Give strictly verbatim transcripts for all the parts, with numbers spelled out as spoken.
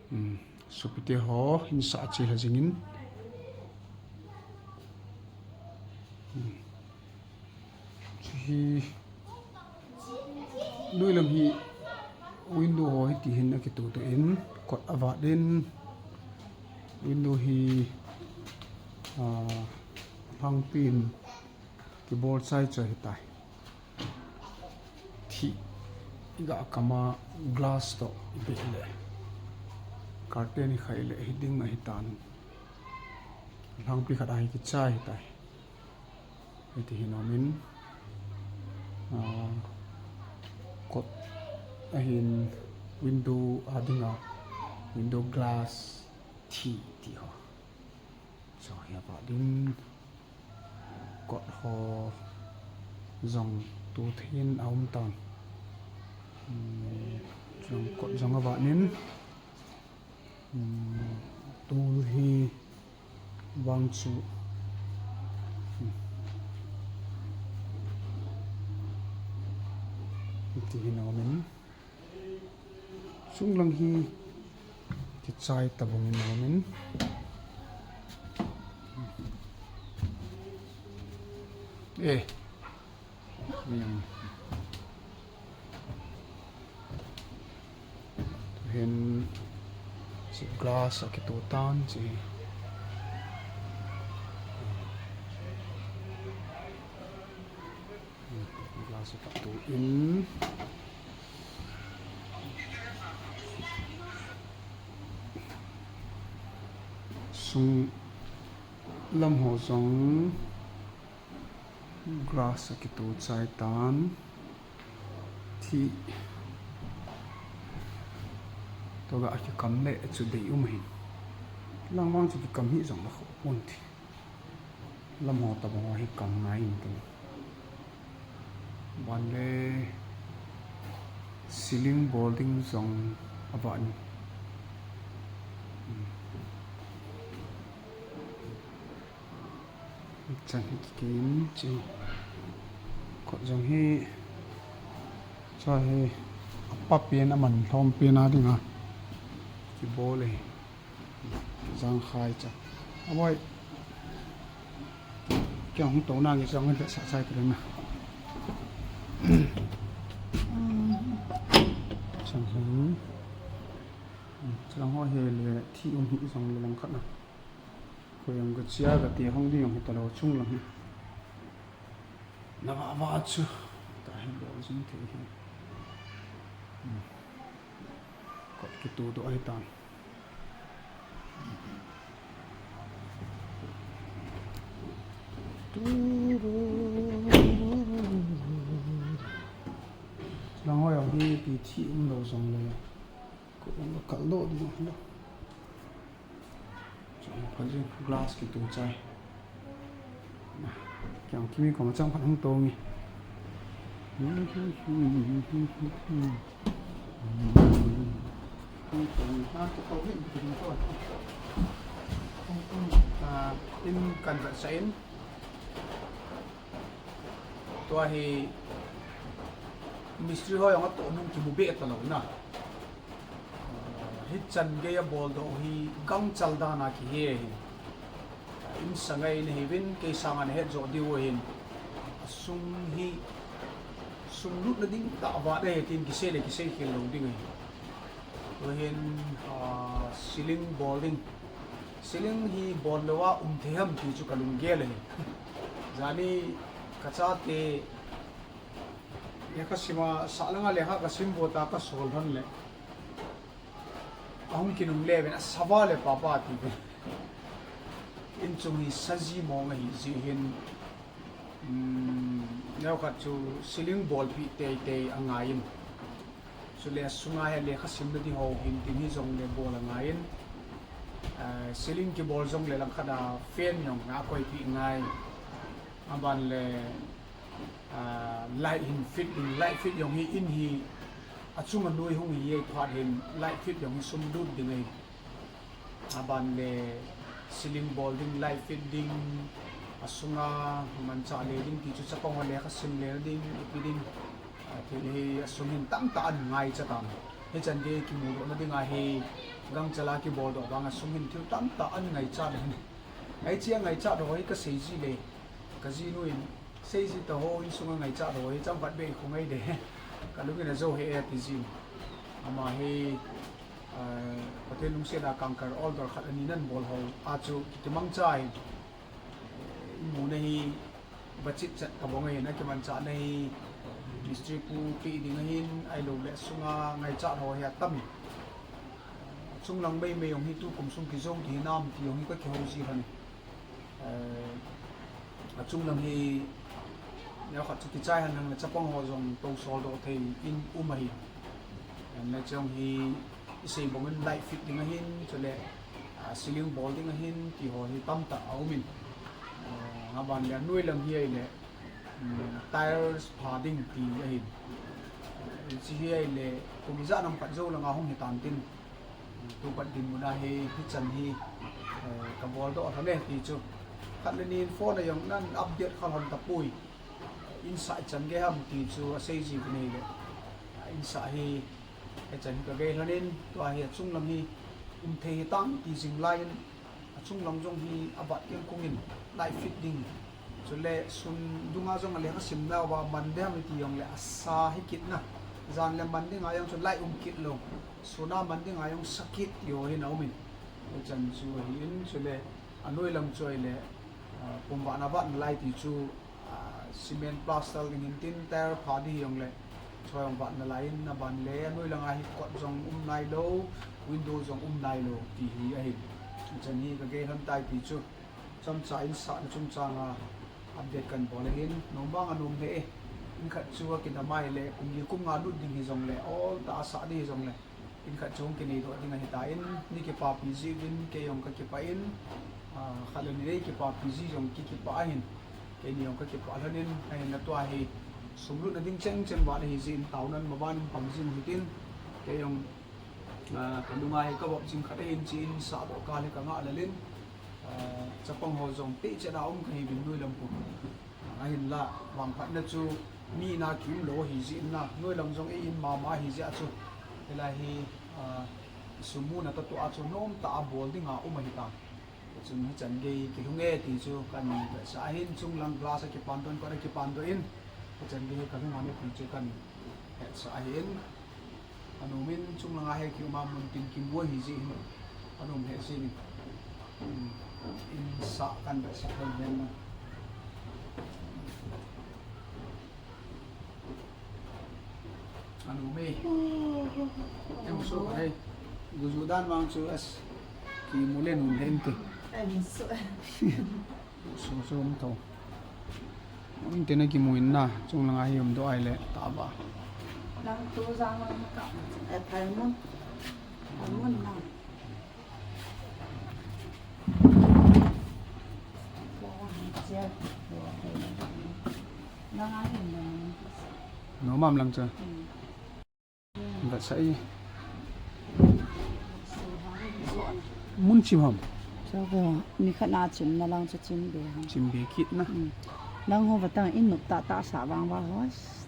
Hmm. Sopite ho, in sa che ha jingin. Hmm. Chu hi Lui lam hi window ho hi tihin akituh tuh in, kot avat in, window hi, ah, lhangpi in kibol chai chai hitai. Thih iga kama glass toh ibeh le, curtain ikhai le hiding ahitan. Lhangpi khat a hi kichai hitai. Hiti hin aumin, ah, kot ahin, window a dinga, window glass thih ti ho. Chu hi avat in, kot ho jong tu thei in aum tan. Hmm, jong kot jong avat in. Hmm, tul hi vang chu, hmm, tihin aumin. Chunglang hi kichai tabang in aumin. Eh. Miang. Tuhin si glass akituh tan si. Glass akituh in. Sung lam ho jong glass akituh chai tan. Thih toh ga akikam le chu dei um hin. Lang vang chu kikam hi jong la kho pon ti. Lam ho tabang ho hi kam ngai in tin. Ban le ceiling bol ding jong avat in. Chan hi kikei in chi. Kot jong hi, chu hi apa pen aman lhom pen a dinga kibol e. Jang khai cha. Aboi. Kya hung to na nge jang le sa sai kre na. Chang hi. Chang ho hi le thih um hi jong le lang khat na. Ko jong ka chia ka ti hong ding jong hi talo chunglang hi. Na va va chu. Tahin bol jing thei hi. Hmm. Kot kituh doh ahitan. Lang hoi a hi pi thih um lou jong le. Ko jong ka kal doh ding ahi lou. Chang pha jing glass kituh chai. Kiang kimi koma chang phat hung tong e. Ah, in kan vat sa in. Tua hi mistri ho jong atoh nung kimu be talou na. Hichan gei a bol doh hi gangchal dan a kihe hi. In sa ngai na hiuvin, kei sanga na het jo diu ahin. Asung hi, sung lutna ding tah vat ahi tin kisei le kisei khel lou ding ahi. Tuhin, ah, ceiling bol ding. Ceiling hi bol lou a um thei ham ti chu ka lunggel ahi. Jani ka chate lekha sim a, sah langa lekha ka sim vot a ka sol lhon le. Ahung kinung le ven, a sa va le papa ti ven. In chung hi sa ji mong ahi jeh hin, um, neokhat chu ceiling bolpi teitei angai in. Chule sunga hi lekha simna ding ho hin tin hi jong le bol angai in. Ah, ceiling kibol jong le langkhat a fan jong akoipi ngai. Aban le, ah, light hin fit ding, light fit jong hi in hi achunga noi hung hi e phat hin light fit jong hi sum lut ding e. Aban le ceiling bol ding, light fit ding, asunga manchah le ding ti chu chapang ho lekha sim le ding, ipi ding, ah, thil hi asung hin tamtah angai cha tan. Hichan gei kimudoh na dinga hi gangchal a kibol doh vanga sung hin thil tamtah ana ngaichat ahin. Hiche a ngaichat ho hi kasei ji le, kajinu in sei ji ta ho, insung a ngaichat ho hi chomkhat beh khu ngai de. Kalung in ajou he e ti jin. Ama hi, ah, Pathen lungset a kangkal order khat ani nan bol ho a chu kiti mangcha in. Imuna hi bachit chat kabol ahin, akimanchahna hi mistri pu pe ding ahin, ahilou le sunga ngaichat ho hi atam in. Achunglang meimei jong hi tukum sung kijou ding hinam ti jong hi kakihou ji lhon in. Eh, achunglang hi neokhat chu kichai hen lang le chapang ho jong tousol doh thei in um ahin. Ahinla chong hi isei bang in light fit ding ahin, chule, ah, ceiling bol ding ahin, ti ho hi tamtah aum in. Ah, aban le anoi lang hi ahile, um, tiles pha ding ti ahin. Hiche hi ahile, kum ijat ham khat jou langa hung hitan tin. Tupat dinmun a hi, hichan hi, eh, kabol doh lhon e ti chu. Khat le ni in phone a jong nan update kha lhon tapoi. Insah ichan gei ham ti chu asei ji kanei le. Insah hi, hichan hi kagei lhon in, tua hi achunglang hi, um thei hitam ti jing lai in, achunglang jong hi abat keng kung in, light fit ding. Chule sun dunga jong a lekha simna uva man ding ham ti jong le asa hi kit na. Jan le man dinga jong chu light um kit lou. Sun a man dinga jong sa kit ti ho hin aum in. Hichan chu ahin chule anoi lang chu ahile, ah, pumvahna vatna lai ti chu, ah, cement plaster ding hin tin tile pha ding hi jong le. Chu jong vatna lai in aban le anoi langa hi kot jong um nailou, window jong um nailou ti hi ahin. Hichan hi kagei lhon tai ti chu. Chomcha insahna chungchang a update kabol ahin, nom vang anom lheh e. In khat chu akidam ahile, kum li kum nga lut ding hijong le, ol tah a sah ding hijong le, in khat chu hung kinei doh ding ahitan, nei kipapi jiuvin, kei jong kakipah in, ah, khat le ni nei kipapi ji jong kikipah ahin, keini jong kakipah lhon in, ahinla tua hi sum lutna ding chengcheng vat ahi jeh in, taona maban in pang jing u hitin, kei jong Ah, kalunga hi kavop jing khat ahin, chi in sah doh kal hi kangah lel in, ah, chapang ho jong pehchet a um kahiuvin noi lam khu. Ahinla, vangphatna chu mi in a kium lou ahi jeh in na, noi lam jong ei in mama ahi jeh a chu. Hilai hi, ah, sum muna toh toh a chu nomtah a bol dinga um ahitan. Chun hichan gei kilhung e ti chu kahin vetsah ahin, chunglang glass akipan doh in, kot akipan doh in, hichan gei kalhung e ti chu kahin vetsah ahin. Anom in chunglang a hi kium a mun tin kimu ahi jeh in, anom lheh jeh in, um, insah kahin vetsah lhon in. Anom e. Em so hai. Guju dan vang chu as kimu le nom lheh inte. Em so. So so um tho. Um te na kimu in na, chunglang a hi um doh ahile tah ba. Lang tu jang lang ka. Eh, phai mun. Phai mun na. Nom am lang chu. Vetsah e. Mun chim ham. Chua, nikhat na chim na lang chu chim be ham. Chim be kit na. Hmm. Lang ho vatang in nop tah tah sa vang va ho.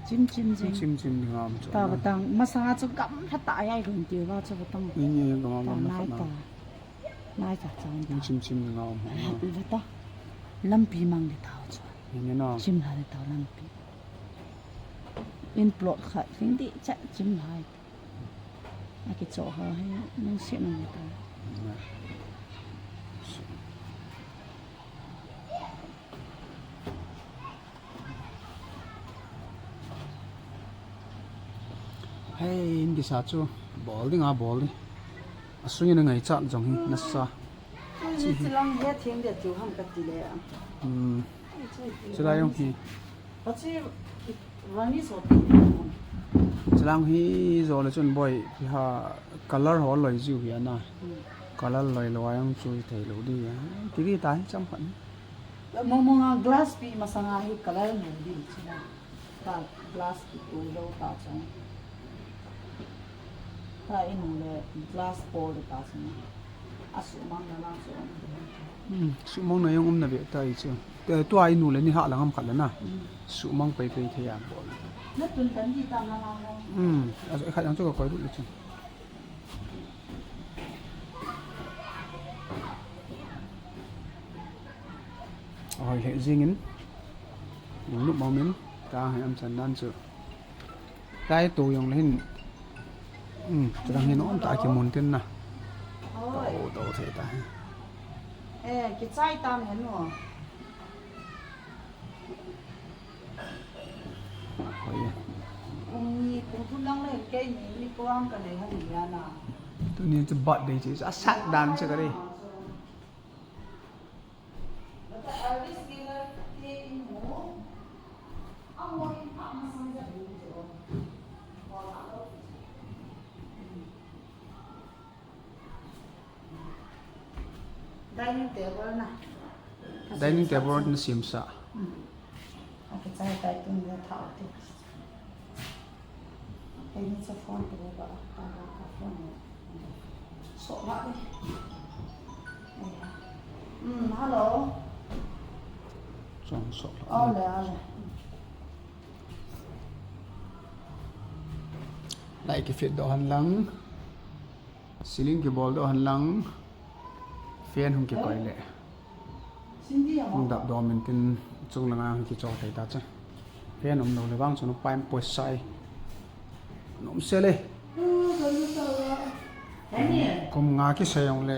Chim chim jing. Chim chim ding ham chu. Ta vatang masanga chu gamla tah a lhun ti va chu vatang. Ni ni gamla ta gamla nai khat na. Ta. Nai ta chang ta. Mun chim chim ding ham. Vata. Lampi mang le tao chu. Ni ni na. Chim la le tao lampi. In plot khat hing di cha chim lai. Akichoh ho hi nung se nung ta. Hei, in kisa chu bol ding a bol ding. Asung in angaichat jong hi nasa. Chu hi chilang hi theng dia chu ham kati le. Hmm. Chulai jong hi. Pachi vani so. Chilang hi jo le chun boi ha color ho loi jiu hi ana. Hmm. Color loi lou a jong chu thei lou di a. Kiri ta hi cham khan. Mong mong a glass pi masanga hi color lou di china. Ta glass pi tu lou ta chang. Ta in le glass ball ta chang. Asumang na lang chu. Hmm, sumang na jong um na ve ta i chu. Te tua i nu le ni ha lang am khat le na. Hmm. Sumang pei pei thei a bol. Na tun tan di ta na lang. Hmm, a khat jong chu ka koi lut le chu. Hoi lheh jingin, lungnop mong min, ka hei am chan dan chu. Lai to jong le hin, um, chutang hin um ta kimun tin na. To, to thei ta hi. Eh, kichai tam hen o. Hoi e. Kum ni, kum thum lang le kei ni, ni ko ang ka nei ha ni ya na. Tuni chu birthday chu, asat dan chu ka dei. Dining table na. Dining table na simsa. Hmm. Okay, chai tai tun na thau te. Kei ni cha phone te ba, ta ba ka phone. So la ni. Hmm, hello. Chong so la. Oh, le, oh, le. Light kifit doh hen lang. Ceiling kibol doh hen lang. Fan hung kikoi le. Hung dap doh min tin chung langa hung kichol thei ta chu. Fan um lou le vang chun upai um poi sai. Nom se le. Kum nga kisei jong le.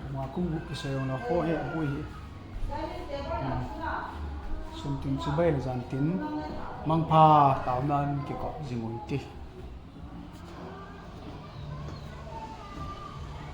Kum nga kum gup kisei jong le. Ho he, bui he. Sun tin chibai le jan tin. Mangpha tao nan kikop jing un ti.